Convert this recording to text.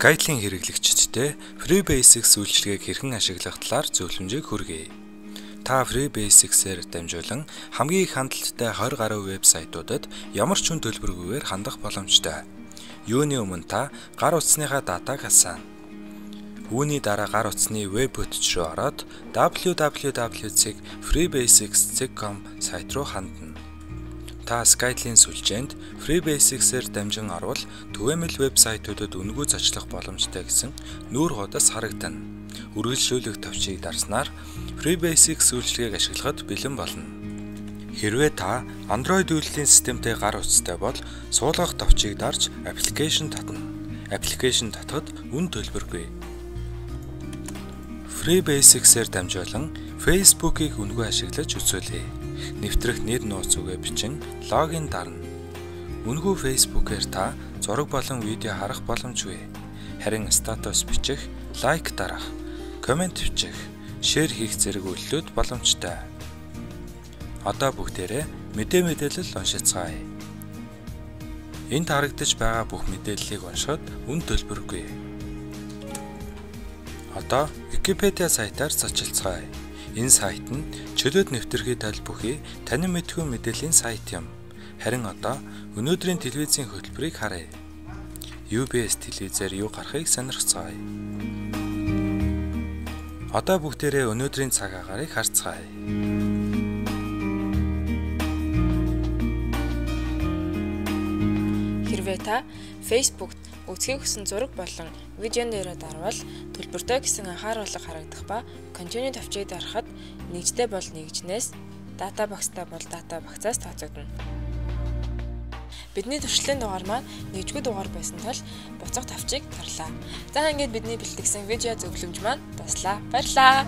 Skytel-ийн хэрэглэгчдэд Free Basics үйлчилгээг хэрхэн ашиглах талаар зөвлөмжийг хүргэе. Та Free Basics-ээр дамжуулан хамгийн их хандалттай 20 гаруй вебсайтуудад ямар ч үн төлбөргүйгээр хандах боломжтой. Юуны өмнө та гар утасныхаа датаг асаана. Үүний дараа гар утасны веб хөтөч рүү ороод www.freebasics.com сайт руу хандна. Та Skytel-ийн сүлжээнд Free Basics-ээр дамжин орвол түгээмэл вебсайтуудад үнэгүй зочлох боломжтой гэсэн нүүр хуудас харагдана. Үргэлжлүүлэх товчийг дарснаар Free Basics үйлчилгээг ашиглахад бэлэн болно. Хэрвээ та Android үйлдлийн системтэй гар утастай бол суулгах товчийг дарж аппликейшн татна. Аппликейшн татахад үн төлбөргүй. Free Basics-ээр дамжуулан Facebook-ийг үнэгүй ашиглаж үзүүлье. Нэвтрэх нэр нууц үгээ бичин логин дарна. Үнэгүй Facebook-ээр та зураг болон видео харах боломжгүй. Харин статус бичих, лайк дарах, коммент бичих, шеэр хийх зэрэг үйлдэлүүд боломжтой. Одоо бүгдээрээ мэдээлэл уншицгаая. Энд харагдаж байгаа бүх мэдээллийг уншихад үн төлбөргүй. Одоо Wikipedia сайтаар зочилцгаая. Энэ сайт нь чөлөөт нэвтэрхий тал бүхий танин мэдхүй мэдээллийн сайт юм. Харин одоо өнөөдрийн телевизийн хөтөлбөрийг харъя. UBS телевизээр юу гарахыг сонирхцгаая. Одоо бүгдээрээ өнөөдрийн цаг агаарыг харцгаая. Хэрвээ та Facebook-т үзэхийг хүссэн зураг болон видеон дээрээ дарвал төлбөртэй гэсэн анхааруулга харагдах ба Continue товчийг дарахад нэгжтэй бол нэгжнээс, дата багцтай бол дата багцаас тооцогдоно. Бидний туршлалын дугаар маань нэгжгүй дугаар байсан тул буцах товчийг дарлаа. За ингээд бидний бэлтгэсэн видео зөвлөмж маань дуслаа. Баярлалаа.